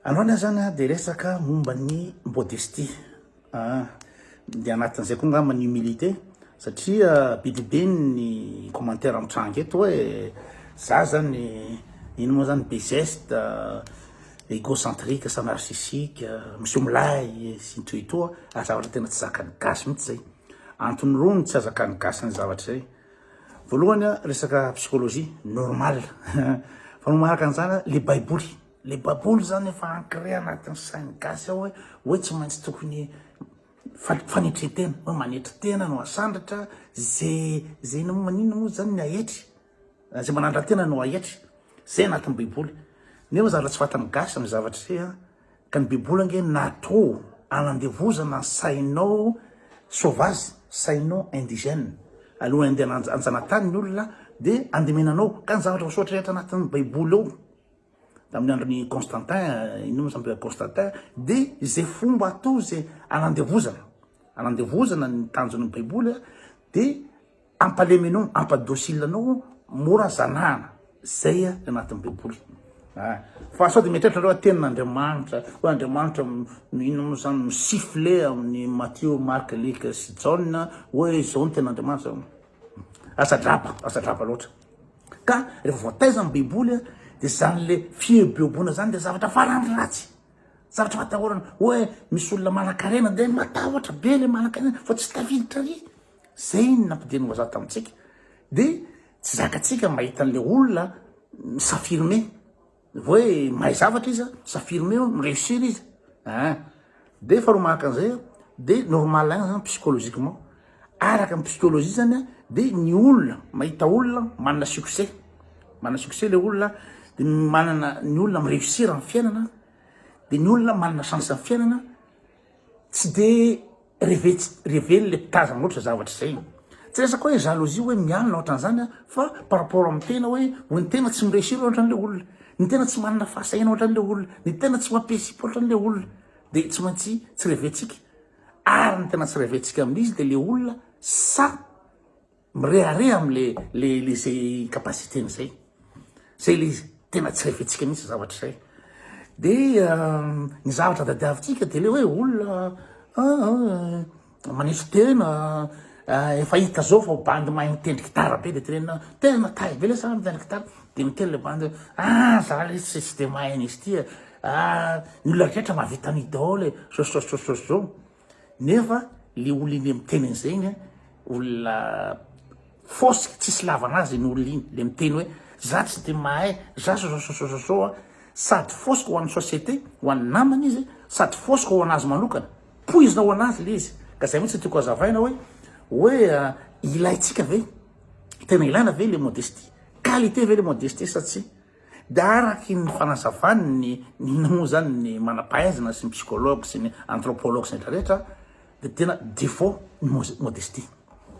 Androany aho zany dia resaka momba ny modestie ah, dia anatin'izay koa angamba ny humilité satria be dia be ny commentaire mitranga eto hoe za zany ino moa zany be geste, egocentrique sa narcissique, miseho milay sy ny toy toa, ary zavatra tena tsy zakan'ny gasy mihitsy zay. Antony roa no tsy azakan'ny gasy ny zavatra izay. Voalohany resaka psychologie, normal. Fa no manaraka an'izany le baiboly. Le baiboly zany efa ancré anatin'ny sain'ny gasy ao hoe hoe tsy maintsy tokony fanetren-tena, hoe manetry tena no asandratra, ze ze inona moa maninona moa zany ny ahetry, ze manandra-tena no ahetry. Zay anatin'ny baiboly. Nefa zavatra tsy fatan'ny gasy ny zavatra izay an. Ka ny baiboly ange natao hanandevozana ny sainao sauvage, sainao indigène. Alohan'ny andeha hanjanatany ny olona dia andemena anao. Ka ny zavatra voasoratra rehetra anatin'ny baiboly ao, tamin'ny andron'i Constantin, inona moa zany Constantin, dia izay fomba atao izay hanandevozana, hanandevozana ny tanjon'ny baiboly dia Ampalemenao, ampa-docile anao, mora zanahana. Zay ny anatin'ny baiboly. Ah, fa sao dia mieritreritra nareo hoe tenin'Andriamanitra, hoe Andriamanitra inona moa zany mi-siffler amin'ny Matio, Marc, Luc sy Jaona hoe izao ny tenin'Andriamanitra. Aza draba, aza draba loatra. Ka rehefa voataiza ny baiboly dia zany le fieboeboana zany dia zavatra farany ratsy. Zavatra fahatahorana hoe misy olona manan-karena dia matahotra be le manan-karena fa tsy tafiditra ary. Zay ny nampidirin'ny vazaha tamintsika. De tsy zakantsika mahita an'le olona mi-s'affirmer hoe mahay zavatra izy, mi-s'affirmer hoe mi-reussir izy. Ein. De faharoa manaraka an'izay an, de normal ihany zany psychologiquement. Araka ny psychologie zany an, de ny olona mahita olona manana succès, manana succès le olona, de manana ny olona mi-reussir amin'ny fiainana, de ny olona manana chance amin'ny fiainana, Tsy de reve reveny le mpitazana loatra zavatra izay. Tsy resaka hoe jalousie hoe mialona ohatran'izany an, fa par rapport amin'ny tena hoe ho ny tena tsy mi-reussir ohatran'le olona, ny tena tsy manana fahasahiana ohatran'le olona, ny tena tsy mampiha sipa ohatran'le olona, de tsy maintsy tsy reventsika. Ary ny tena tsy reventsika amin'izy de le olona sahy Mirehareha amle le le zay capacité-ny zay. Zay le izy. Tena tsy reventsika mihitsy zavatra zay. De ny zavatra tadiavintsika de le hoe olona manetry tena, efa hita zao fa bandy mahay mitendry gitara be de tenenina tena tay be lesy raha mitendry gitara, de miteny le bandy hoe ah za lesy tsy de mahay an'izy ity e, ah ny olona rehetra mahavita an'io daholo e, zao sy zao sy zao sy zao sy zao. Nefa le olona iny miteny an'izay iny olona fausse tsisy ilavana azy iny olona iny, le miteny hoe za tsy de mahay, za zao zao zao zao zao a, sady fausse ho an'ny société, ho an'ny namany izy, sady fausse ho an'azy manokana, poizina ho an'azy le izy, ka zay mihitsy no tiako hazavaina hoe hoe ilaintsika ve, tena ilaina ve le modestie, qualité ve le modestie sa tsia? Dia araky ny fanazavany ny ny inona moa zany ny manam-pahaizana sy ny psychologue sy ny anthropologue sy ny rehetra rehetra dia tena défaut ny modestie.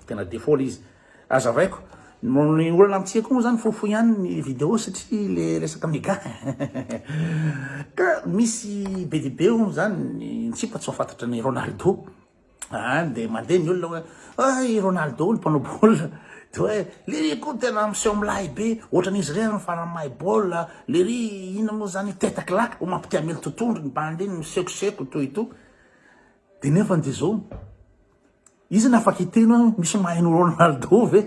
Tena défaut le izy. Azavaiko, ny olana amintsika koa moa zany fohifohy ihany ny vidéo satria le resaka mega. Ka misy be dia be hono zany ny sipa tsy mahafantatra an'i Ronaldo. Any de mandeha ny olona hoe ay Ronaldo ny mpanao baolina de hoe lery koa tena miseho milay be ohatran'izy irery ny farany mahay baolina lery inona moa zany tête claque ho mampite hamely totohondry ny bandy iny misekoseko tout et tout de nefa de zao izy ny afaka hiteny hoe misy mahay ny Ronaldo ve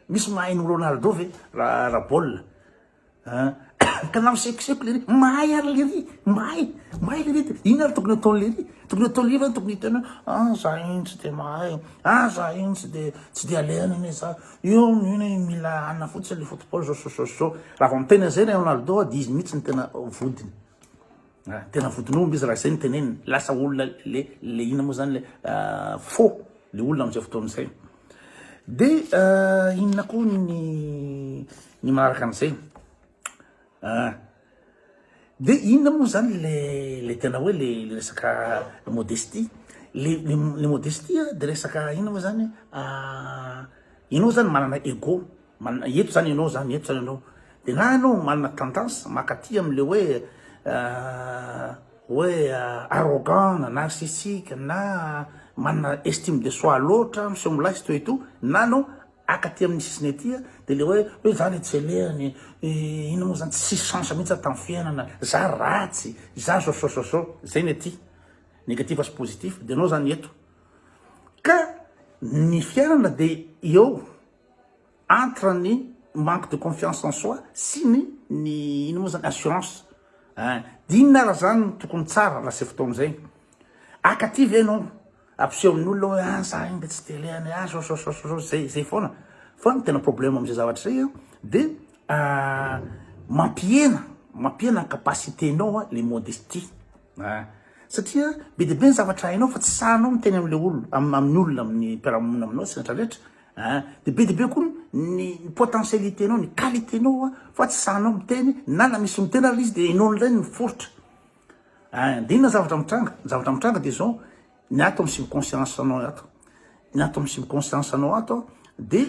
misy mahay ny Ronaldo ve raha raha baolina An! Ka na misekoseko lery, mahay ary lery, mahay, mahay lery, inona ary tokony ataon'i lery? Tokony ataon'i lery ve tokony hiteny hoe ah za iny tsy de mahay, ah za iny tsy de tsy de alehany anie za, io iny mila anona fotsiny le football zao zao zao zao. Raha vao miteny an'izay Ronaldo dia izy mihitsy no tena vodiny. Ah, tena vodin'omby izy raha izay no teneniny. Lasa olona le le inona moa zany le faux le olona amin'izay fotoana izay. De inona koa ny ny manaraka an'izay? Ah. De inona moa zany le le tena hoe le le resaka modestie? Le le le modestie de resaka inona moa zany? Ianao zany manana ego, manana eto zany ianao zany, eto zany ianao. De na ianao manana tendance mankaty am'le hoe hoe arrogant na narcissique na manana estime de soi loatra, miseho milay sy tout et tout, na anao. Akaty amin'ny sisiny aty de le hoe hoe za le tsy alehany, inona moa zany tsisy chance mihitsy aho tamin'ny fiainana, za ratsy, za zao zao zao zao, zay ny aty, negatif sy positif, de anao zany eto. Ka ny fiainana de eo entre ny manque de confiance en soi sy ny ny inona moa zany assurance ein, de inona ara zany no tokony tsara raha zay fotoana zay, akaty ve enao Ampiseho amin'ny olona hoe ah za iny tsy de lehany ah zao zao zao zao zay zay foana fa ny tena problème am'zay zavatra zay a de mampihena mampihena ny capacité-nao a le modestie a satria be dia be ny zavatra hainao fa tsy sahinao miteny am'le olona am- amin'ny olona amin'ny mpiara-monina aminao sy ny rehetrarehetra a de be dia be koa ny potentialité-nao ny qualité-nao a fa tsy sahinao miteny na na misy miteny ary izy de enao indray no miforitra. Ein, de inona zavatra mitranga? Ny zavatra mitranga de zao, ny ato amin'ny subconscience anao ato, ny ato amin'ny subconscience anao ato de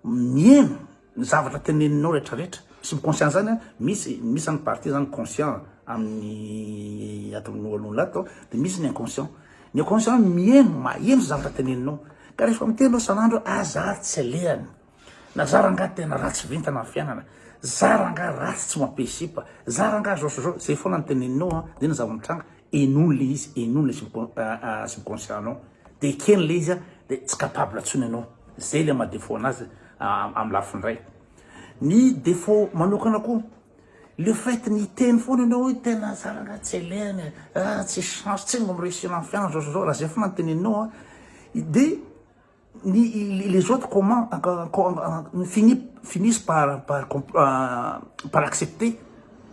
miheno ny zavatra teneninao retraretra, subconscient zany an, misy misy zany partie zany conscient amin'ny ato amin'ny lohan'olona ato, de misy ny inconscient, ny inconscient miheno maheno zavatra teneninao, ka rehefa miteny anao isan'andro hoe ah za tsy alehany, Na za rangaha tena ratsy vintana am fiainana, za rangaha ratsy tsy mampe sipa, za rangaha zao sy zao, zay foana no teneninao an, de inona zava mitranga, enony le izy, enony le subconscient nao, de ekeny le izy an, de tsy capable tsony enao, zay le maha defaut anazy am lafiny ray. Ny defaut manokana koa, le fait ny hiteny foana enao hoe tena za rangaha tsy alehany e, ah tsisy chance, tsy mba mi-reussir am fiainana zao sy zao, raha zay foana no teneninao an, de ny les autres comment fini finissent par par par accepter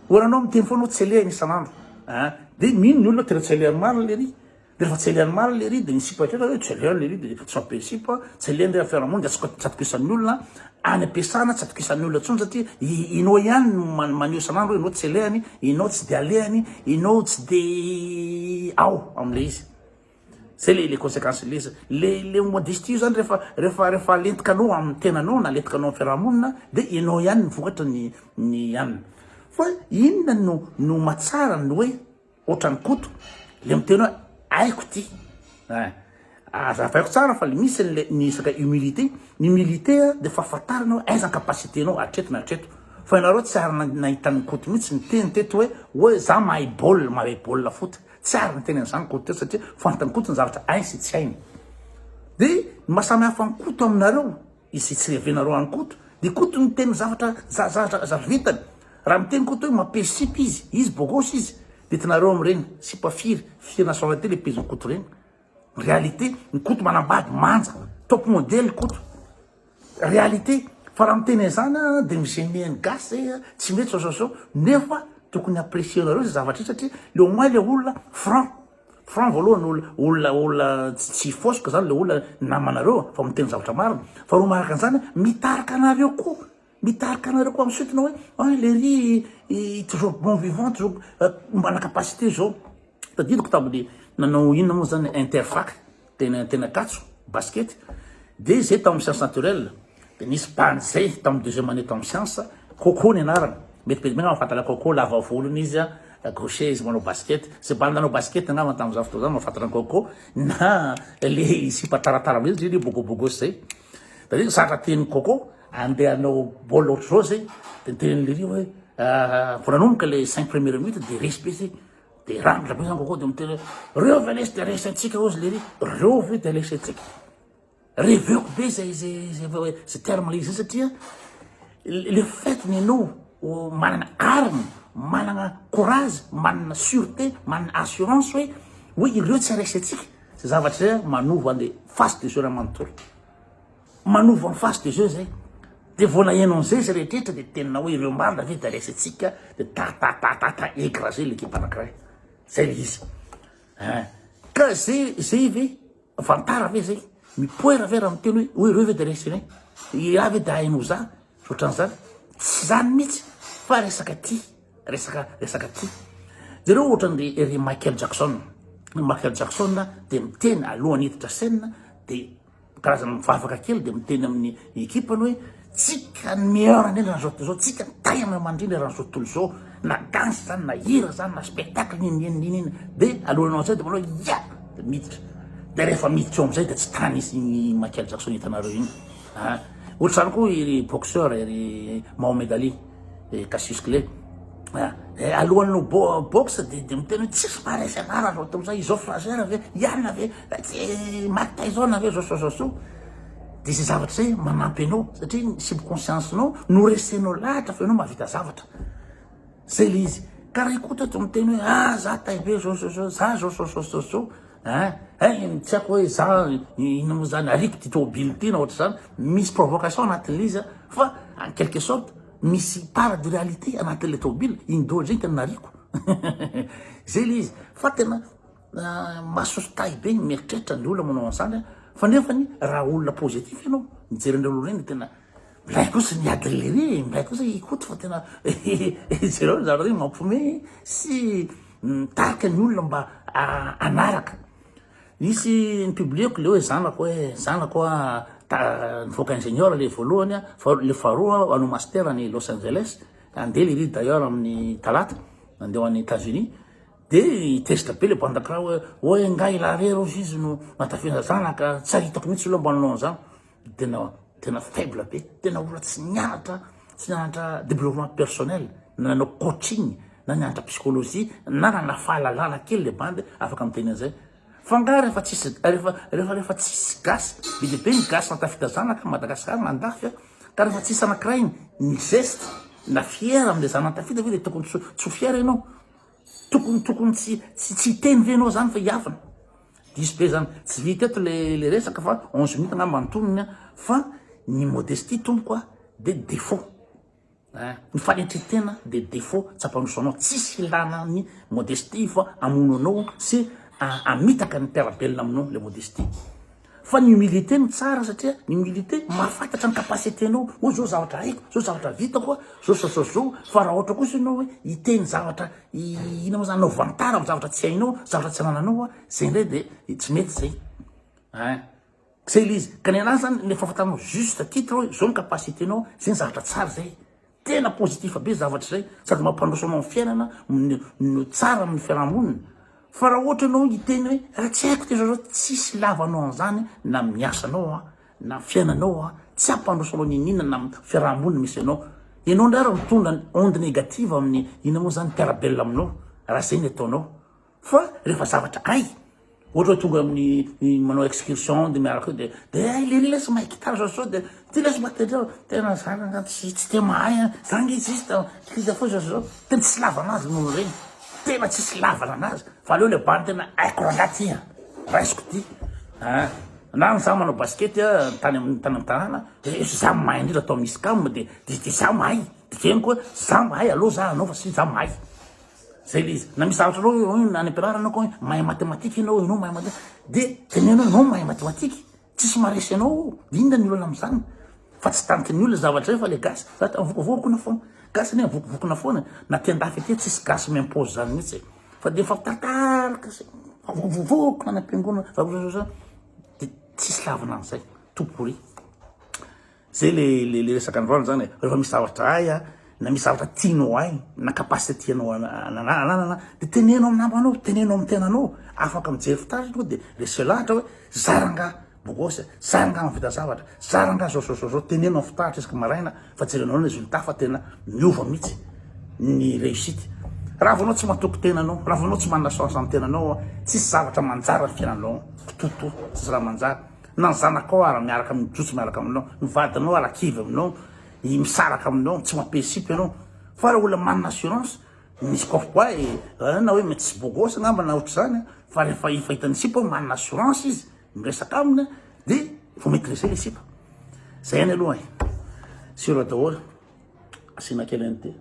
ohatra anao miteny foana hoe tsy alehany isan'andro an de mino ny olona tena tsy alehany marina le ry de rehefa tsy alehany marina le ry de ny sipa eritreretra hoe tsy alehany le ry de tsy mampe sipa tsy alehany re fiarahamonina de tsy atokisan'ny olona any am-piasana tsy atokisan'ny olona intsony satria enao ihany no maneho isan'andro hoe enao tsy alehany enao tsy de alehany enao tsy de ao am'le izy. Zay le le consequence le izy. Le le modestie io zany rehefa rehefa rehefa alentika anao amin'ny tenanao na alentika anao amin'ny fiarahamonina de ianao ihany ny vokatra ny ny anona. Fa inona no no mahatsara ny hoe ohatran'i Koto le miteny hoe haiko ty ein. Azavaiko tsara fa le misy an'le ny resaka humilité, ny humilité de fahafantarana hoe aiza ny capacité nao hatreto na hatreto. Fa ianareo tsy ary nahita an'i Koto mihitsy niteny teto hoe hoe za mahay baolina, mahay baolina foot. Tsy ary niteny an'izany Koto teo satria fantan'i Koto ny zavatra hainy sy tsy hainy. Dia ny maha samy hafa an'i Koto aminareo, izay tsy revenareo an'i Koto, dia Koto niteny zavatra zavatra zavatra vitany. Raha miteny Koto hoe mampihehy sipa izy, izy bogosy izy, dia hitanareo amin'ireny sipa firy, firy nationalité le pezin'i Koto ireny. Réalité, ny Koto manambady manja, top modèle Koto. Réalité, fa raha miteny an'izany aho dia mi-gêner ny gasy zay a, tsy mety zao zao zao, nefa tokony apprécier-nareo zay zavatra io satria le au moins le olona franc, franc voalohany olona olona olona tsy fausse zany le olona namanareo fa miteny zavatra marina, faharoa manaraka an'izany mitarika anareo koa, mitarika anareo koa misintona hoe ah le ry toujours bon vivant, toujours manana capacité zao, tadidiko tamin'ny nanao inona moa zany interfac. Tena tena Ankatso, basket, de zay tao amin'ny science naturelle, de nisy bandy zay tamin'ny deuxième année tao amin'ny science, Coco ny anarany, mety be dia be angamba mahafantatra Coco, lava volony izy an, gaucher izy manao basket, zay bandy nanao basket angamba tamin'izany fotoana izany mahafantatra an'i Coco, na le sipa taratara be zay le bogobogosy zay, de zatra tenin'i Coco, andeha hanao baolina ohatr'izao zay, de nitenen'i lery hoe vao nanomboka le cinq première minutes de resy be zay, De rangotra be zany Coco de miteny hoe reo ve lesy de resy antsika ozy lery, reo ve de resy antsika. Reveko be zay zay zay zay terme le izy zay satria le fait ny anao manana arme, manana courage, manana sûreté, manana assurance hoe hoe ireo tsy resy antsika, zay zavatra zay manova le face de jeu ray manontolo. Manova ny face de jeu zay. De vao naheno an'izay izy rehetrrehetra de tena hoe ireo marina ve de resy antsika de ta ta ta ta ta écraser l'équipe anakiray. Zay le izy. Hein. Ka zay zay ve vantara ve zay? Mipoera ve raha miteny hoe hoe ireo ve de resy anay? Ira ve de haino za? Ohatran'izany. Tsy zany mihitsy fa resaka ty, resaka resaka ty. Jereo ohatran'ny ry Michael Jackson. Michael Jackson de miteny alohan'ny hiditra scène de Karazana mivavaka kely dia miteny amin'ny ekipany hoe tsika ny meilleur indrindra eran'izao tontolo izao, tsika ny tena mandrindra eran'izao tontolo izao, na danse zany na hira zany na spectacle n'inona n'inona n'inona, dia alohanao an'izay dia manao ya! dia miditra, dia rehefa miditra eo amin'izay dia tsy tany izy iny Michael Jackson hitanareo iny. A! Ohatr'izany koa iry boxeur iry Mohamed Ali, Cassius Clay. A! Alohan'ny ho boxe dia dia miteny hoe tsisy maharesy anah raha zao atao zao, izao Fraser ve, i anona ve, tsy Mike Tyson ve, zao zao zao zao. Dia izay zavatra izay manampy anao satria ny subconscience-nao no resenao lahatra fa ianao mahavita zavatra. Zay le izy. Ka raha i Koto eto miteny hoe ah za tay be zao zao zao, za zao zao zao zao zao, hein, hein tsy haiko hoe za inona moa zany, ariako ty tômôbily ty na ohatr'izany, misy provocation anatin'le izy fa en quelque sorte misy part de réalité anatin'le tômôbily, iny daholo zay tena nariako. Zay le izy. Fa tena mahasoso tay be ny mieritreritra ny olona manao an'izany fa nefany raha olona positif ianao mijery an'ireo olona ireny de tena Milay kosa ny adin'i Lery e, milay kosa i Koto fa tena jereo ny zavatra iny mampiomehy sy mitarika ny olona mba hanaraka. Nisy ni-publier-ko le hoe zanako hoe zanako a ta nivoaka ingénieur le voalohany a, fa le faharoa hanao master any Los Angeles, handeha Lery d'ailleurs amin'ny talata, handeha ho any Etats-Unis, de tezitra be le bande kira hoe oe nga i Lary rozy izy no natafina zanaka, tsy hitako mihitsy aloha mba nanao an'izany. Tena tena faible be, tena olona tsy nianatra, tsy nianatra développement personnel, na nanao coaching, na nianatra psychologie, na nanana fahalalana kely le bandy afaka miteny an'izay. Fa nga rehefa tsisy rehefa rehefa rehefa tsisy gasy, be dia be ny gasy nahatafita zanaka Madagascar na andafy a, ka rehefa tsisy anakiray ny geste na fier amle zanany tafita ve de tokony tsy tsy ho fier ianao? Tokony tokony tsy tsy tsy hiteny ve ianao zany fa hiafina? Diso be zany. Tsy vita eto le le resaka fa 11 minutes angamba antonony a, fa ny modestie tompoko a de défaut ein, ny fanetren-tena de défaut tsy hampandroso anao, tsisy ilana ny modestie fa hamono anao sy hamitaka ny mpiara-belona aminao le modestie. Fa ny humilité no tsara satria ny humilité mahafantatra ny capacité-nao, hoe zao zavatra haiko, zao zavatra vitako a, zao zao zao zao, fa raha ohatra kosa ianao hoe hiteny zavatra inona moa zany, hanao vantara amin'ny zavatra tsy hainao, zavatra tsy anananao a, zay indray de tsy mety zay ein, zay le izy, ka ny anahy zany le fahafantaranao juste titre hoe zao ny capacité-nao, zay ny zavatra tsara zay. Tena positif be zavatra izay sady mampandroso anao amin'ny fiainana no tsara amin'ny fiarahamonina fa raha ohatra ianao hiteny hoe raha tsy haiko ty zao zao tsisy ilavanao an'izany na amin'ny asanao an na fiainanao an tsy hampandroso anao n'inon'inona na amin'ny fiarahamonina misy anao ianao indray ary mitondra ny onde négative amin'ny inona moa zany mpiara-belona aminao raha zay ny ataonao Fa rehefa zavatra hay, ohatra hoe tonga amin'ny manao excursion de miaraka eo de de hay lery lesy mahay gitara zao zao de ty lesy batterie zao, tena za rangah tsy tsy de mahay an, za nge juste kiriza foza zao, tena tsisy lavana azy ny olo reny, tena tsisy lavana anazy, fa aleo le bandy tena haiko rangah ty an, raisiko ty an, na za manao basket an tany amin'ny tany amin'ny tanàna de za mahay indrindra atao amin'ny ISCAM de de za mahay, de teneniko hoe za mahay aleo za hanao fa sy za mahay. Zay le izy. Na misy zavatra anao hoe any am-pianarana anao ka hoe mahay matematika ianao, ianao mahay matematika, de teneno hoe ianao mahay matematika, tsisy maharesy anao io, de inona ny olana amin'izany? Fa tsy tantin'ny olona zavatra zay fa le gasy, za ta vokavokona foana, gasy anie vokavokona foana, na aty andafy aty tsisy gasy mi-impose zany mihitsy e, fa de mifampitaritarika sy vokavokona any am-piangonana, de tsisy lavina an'izay, tout pourri. Zay le le le resaka androany zany e, rehefa misy zavatra hay a, na misy zavatra tianao hay, na capacité tianao ananana de teneno amin'ny namanao, teneno amin'ny tenanao, afaka mijery fitaratra ianao de reseo lahatra hoe za rangaha bogosy, za rangaha mahavita zavatra, za rangaha zao zao zao zao, teneno amin'ny fitaratra isaky maraina fa jerenao ny résultat fa tena miova mihitsy ny réussite. Raha vao anao tsy matoky tenanao, raha vao anao tsy manana assurance amin'ny tenanao, tsisy zavatra manjary ny fiainanao, kitotoa, tsisy raha manjary. Na ny zanakao ara miaraka mijotso miaraka aminao, ny vadinao ara kivy aminao, misaraka aminao, tsy mampiely sipa ianao. Fa raha olona manana assurance, misy coffre bois e, na hoe mety tsy beau gosse angamba na ohatr'izany, fa rehefa efa hitan'ny sipa hoe manana assurance izy, miresaka aminy dia vao maitriser le sipa. Zay ihany aloha e. Sur daholo. Asiana kely an'ity.